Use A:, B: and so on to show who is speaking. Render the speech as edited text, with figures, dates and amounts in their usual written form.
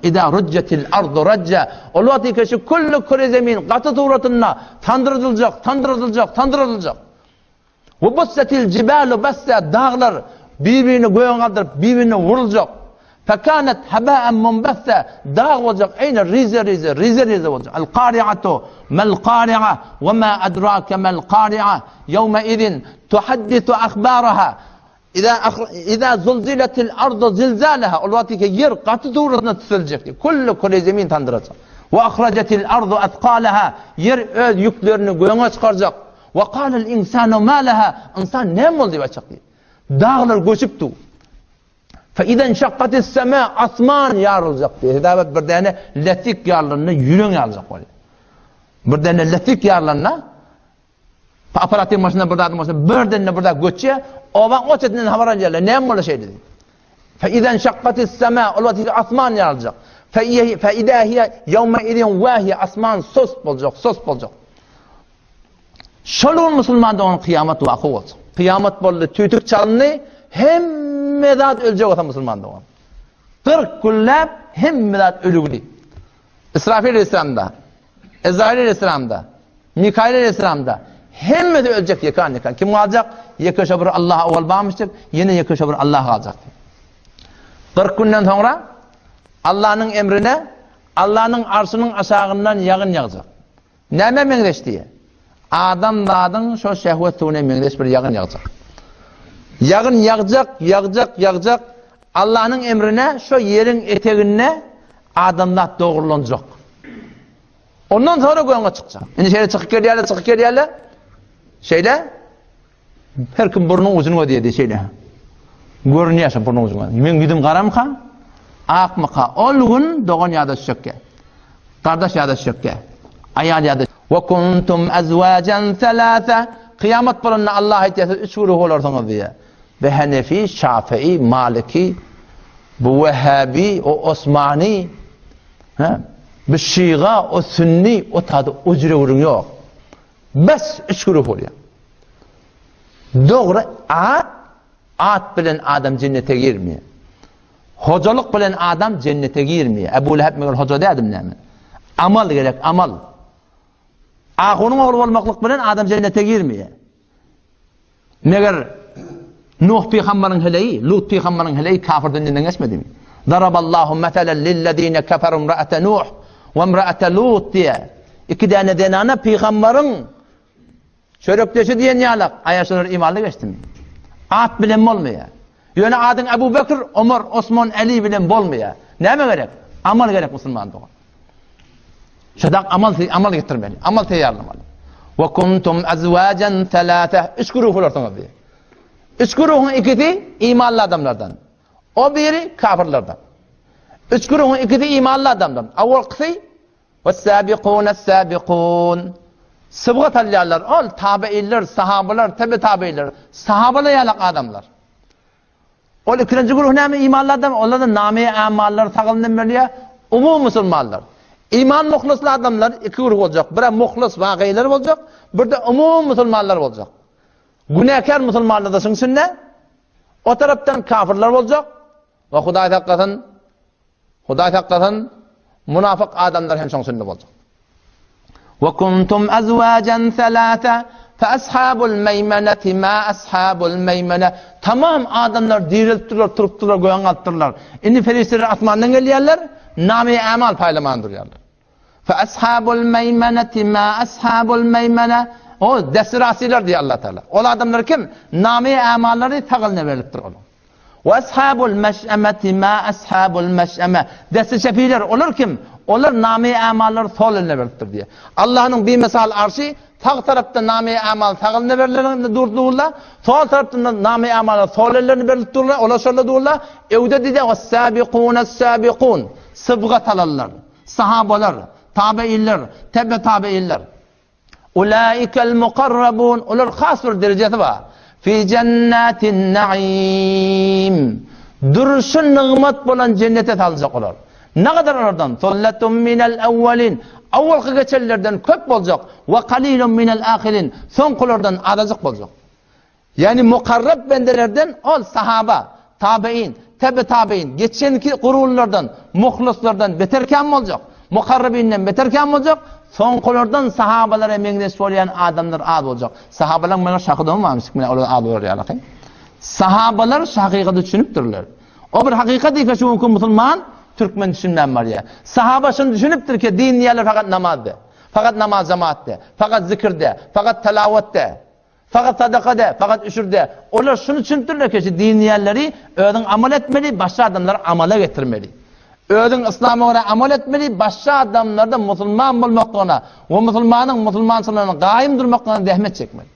A: Iza rujjatil ardu rajja. Ol wagt ýeke şu külli küre zemin gaty suratynda sandyradyljak, sandyradyljak, sandyradyljak. We bussatil jibalu bassa daglar bir-birini göge galdyryp, bir-birine wuruljak. Fekanet haba'an munbassa dag boljak, eýne rize-rize, rize-rize boljak. Al kari'atu mel kari'a we ma adrake mel kari'a ýewme izin tuhaddisu ahbaraha Iza zulziletil ardu zilzalaha ol wagt ki ýer gaty suratyna tüseljek. Kullu küre zemin sandyrajak. We ahrajatil ardu athqalaha ýer öz ýüklerini göňe çykarjak. We kalel insanu ma laha ynsan näme boldy diýip aýtjak diýip. Daglar göçüp dur. Fe izen şakkatis sema asman ýaryljak diýip. Hesap bir däne läsik ýarylanda ýüregiň ýaryljak bolýar. Bir däne läsik ýarylanda Apparatyň başynda bir zadyň bolsa, birden-de bir zat göçýär, obaň o çetinden habar alýarlar, näme boldy şeýle diýip. Fe izen şakkatis sema, ol wagt asman ýaryljak. Fe fe idâ hiye ýewme izin wahiye, asman sus boljak, sus boljak. Şol gün musulman dogan kyýamat waky boljak. Kyýamat boldy, tüýtük çalyndy, hemme zat öljek bolsa musulman dogan. 40 günläp hemme zat ölügli. Israfil aleyhisselam Ezrail aleyhisselam-da, Mikail aleyhisselam-da, hemmesi öljek ýekan-ýekan. Kim galjak? Ýeke şo bir Allah owal barmyşdyk, ýene ýeke şo bir Allah galjak. 40 günden soňra Allahnyň emrine Allahnyň arşynyň aşagyndan ýagyn ýagjak. Nämä meňzeş diýe? Adam zadyň şo şehwet suwuna meňzeş bir ýagyn ýagjak. Ýagyn ýagjak, ýagjak, ýagjak. Allahnyň emrine şo ýeriň eteginde adamzat dogrulanjak. Ondan sonra göňe çykjak. Indi şeýle çykyp gelýärler, çykyp gelýärler. Şeýle her kim burnuň ujuny gözýärdi şeýle. Görünýär şu burnuň ujuny. Meň ýüzüm garamyka? Akmyka? Ol gün dogan ýa-da çökýär. Gardaş ýa-da çökýär. Aýal ýa-da Wa kuntum azwajan thalatha. Kyýamat bolanda Allah aýtýar, siz üç güruh bolarsyňyz diýýär. Be Hanefi, Şafii, Maliki, bu Wehhabi, o Osmani, he, bu Şiga, o Sünni, o tada o jüre gürrüň ýok. Bes üç güruh bolýar. Dogry at, at bilen adam jennete girmeýär. Hojalyk bilen adam jennete girmeýär. Ebu Leheb meger hoja dädim näme? Amal gerek, amal. Ahunyň ogly bolmaklyk bilen adam jennete girmeýär. Meger Nuh pygambaryň heleýi, Lut pygambaryň heleýi kafir dünýeden geçmedimi? Daraballahu meselen lillezine keferu imraate Nuh we imraate Lut diýe. Iki däne zenana pygambaryň çörekdeşi diýen ýalak, aýa şolar imanly geçdimi? At bilen bolmaýar. Ýöne adyň Ebu Bekr, Omar, Osman, Ali bilen bolmaýar. Näme gerek? Amal gerek musulman dogan. Şodak amal amal getirmeli, amal taýýarlamaly. Wa kuntum azwajan thalatha. Üç güruh bolarsyňyz diýär. Üç güruhyň ikisi imanly adamlardan. O biri kafirlerden. Üç güruhyň ikisi imanly adamdan. Awalkysy was-sabiqun as-sabiqun. Sybgat alýarlar. Ol tabeiller, sahabalar, tebe tabeiller. Sahabalar ýalak adamlar. Ol ikinji güruh näme imanly adam, olar-da name-i amallary sagylyndan bolýar, umumy musulmanlar. Iman muhlisli adamlar iki güruh boljak, bir muhlis wagylar boljak, bir-de umumy musulmanlar boljak. Günäkär musulmanlar da şuň içinde, o tarapdan kafirler boljak we Hudaý saklasyn, Hudaý saklasyn, munafyk adamlar hem şoň içinde boljak. Ve kuntum azwajan thalatha fa ashabul meymeneti ma ashabul meymene. Tamam adamlar dirilipdirler, turupdyrlar, göğe galypdyrlar. Indi perişdeler asmandan gelýärler, name-i amal paýlaman durýarlar. Fa ashabul meymeneti ma ashabul meymene. O desirasiler diýär Allah Taala. Ol adamlar kim? Name-i amallary sag eline berlipdir olar. We ashabul meş'emeti ma ashabul meş'eme. Desti çepiler, olar kim? Olar name-i amallary sol eline beripdir diýýär. Allahnyň bimesal arşy sag tarapda name-i amal sag eline berleninde durdular, sol tarapda name-i amallar sol ellerine berilip durlar, olar şonda durlar. Öwde diýýär, was-sabiqun as-sabiqun. Sybgat alanlar, sahabalar, tabeiller, tebe tabeiller. Ulaikel mukarrabun, olar has bir derejesi bar. Fi jennatin naim. Durşy nygmat bolan jennete saljak olar. Nagadar olardan? Sullatun minel awwalin. Awwalky geçenlerden köp boljak. We qalilun minel ahirin. Soňkulardan azajyk boljak. Ýagny mukarrab bendelerden ol sahaba. Tabein, tebe tabein, geçenki gurullardan, muhlyslardan beter kän boljak, mukarrabinden beter kän boljak, soňkulardan sahabalara meňzeş bolýan adamlar az boljak. Sahabalaryň meňe şahy barmyş, men olar az bolar ýaly. Sahabalar şu hakykata düşünipdirler. O bir hakykat eke şu günki musulman türkmen düşünmän barýar. Sahaba şuny düşünipdir ki, din diýerler fakat namazda. Fakat namaz jemaatda, fakat zikirde, fakat telawatda. Fakat sadaka däl, fakat üşür däl. Olar şuny düşünipdirler ki, şu din diýenleri özüň amal etmeli, başga adamlary amala getirmeli. Özüň yslama görä amal etmeli, başga adamlarda musulman bolmaklygyna we musulmanyň musulmançylygyna gaýym durmaklygyna zähmet çekmeli.